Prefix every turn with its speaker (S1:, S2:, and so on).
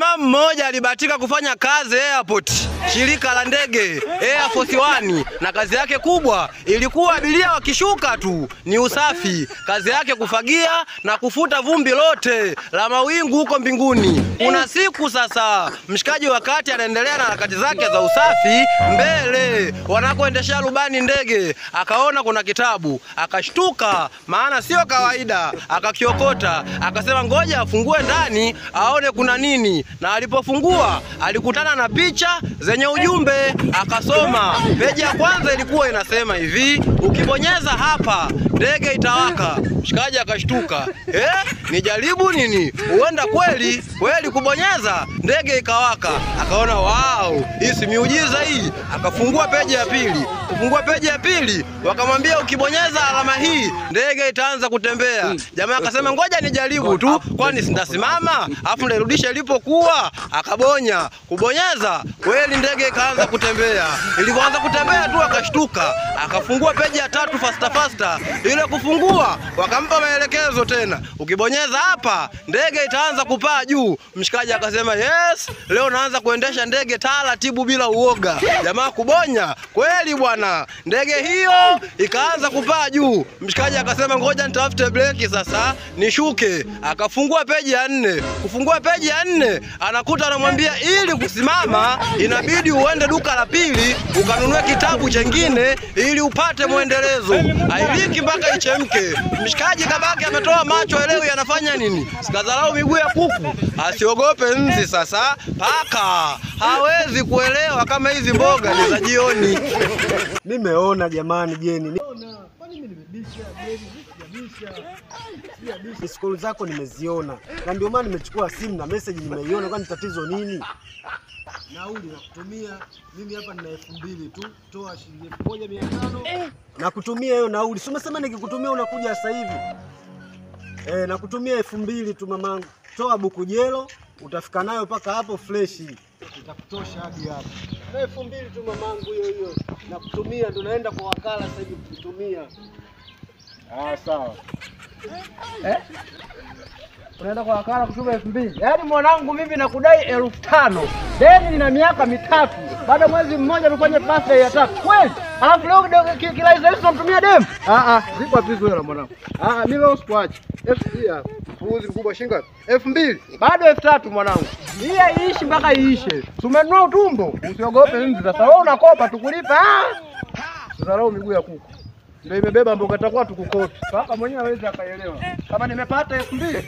S1: jamaa mmoja alibahatika kufanya kazi airport, shirika la ndege Air Force One, na kazi yake kubwa ilikuwa abiria wakishuka tu ni usafi. Kazi yake kufagia na kufuta vumbi lote la mawingu huko mbinguni. Kuna siku sasa mshikaji wakati anaendelea na harakati zake za usafi, mbele wanakoendesha rubani ndege akaona kuna kitabu, akashtuka, maana sio kawaida. Akakiokota, akasema ngoja afungue ndani aone kuna nini, na alipofungua alikutana na picha zenye ujumbe. Akasoma. Peji ya kwanza ilikuwa inasema hivi: ukibonyeza hapa ndege itawaka. Mshikaji akashtuka, nijaribu nini? Huenda kweli kweli kubonyeza ndege ikawaka. Akaona wow, hii si miujiza hii. Akafungua peji ya pili. Kufungua peji ya pili wakamwambia ukibonyeza alama hii ndege itaanza kutembea. Jamaa akasema ngoja nijaribu tu, kwani sintasimama afu nirudishe ilipokuwa. Akabonya, kubonyeza kweli ndege ikaanza kutembea. Ilipoanza kutembea tu akashtuka, akafungua peji ya tatu faster faster. Ile kufungua wakampa maelekezo tena, ukibonyeza hapa ndege itaanza kupaa juu. Mshikaji akasema yes, leo naanza kuendesha ndege taratibu bila uoga. Jamaa kubonya, kweli bwana, ndege hiyo ikaanza kupaa juu. Mshikaji akasema ngoja nitafute breki sasa nishuke. Akafungua peji ya nne. Kufungua peji ya nne anakuta anamwambia ili kusimama inabidi uende duka la pili ukanunue kitabu chengine ili upate muendelezo. Hailiki mpaka ichemke. Mshikaji kabaki ametoa macho, elewi anafanya nini. Sikadharau miguu ya kuku, asiogope nzi. Sasa paka hawezi kuelewa kama hizi mboga ni za jioni.
S2: Nimeona jamani, Jeni. Kwani mimi nimebisha Jeni? Sijabisha. Miss zako nimeziona, na ndio maana nimechukua simu na message nimeiona. Kwani tatizo nini? Nauli nakutumia mimi hapa nina 2000 tu, toa shilingi 1500 nakutumia hiyo nauli. Si umesema nikikutumia unakuja sasa hivi? Nakutumia 2000 tu mamangu. Toa buku jelo, utafika nayo paka hapo fresh. Itakutosha hadi hapo. Na 2000 tu mamangu, hiyo hiyo nakutumia, ndo naenda kwa wakala sasa hivi kutumia. Ah, sawa.
S3: Unaenda kwa wakala kutuma 2000. Yaani mwanangu mimi nakudai 5000. Deni nina miaka mitatu. Baada mwezi mmoja tufanye birthday ya tatu. Kweli? Alafu leo kila hizo tunamtumia demu. Zipo wapi hizo hela mwanangu? Mimi leo sikuachi. 2000 hapa. Mpuuzi mkubwa shilingi ngapi? 2000. Bado 3000 mwanangu. Hii haiishi mpaka iishe. Umenunua utumbo. Usiogope nzi sasa. Wewe unakopa tukulipa. Usidharau miguu ya kuku. Ndio imebeba mboga takuwa tukukopi. Paka mwenyewe hawezi akaelewa. Kama nimepata 2000.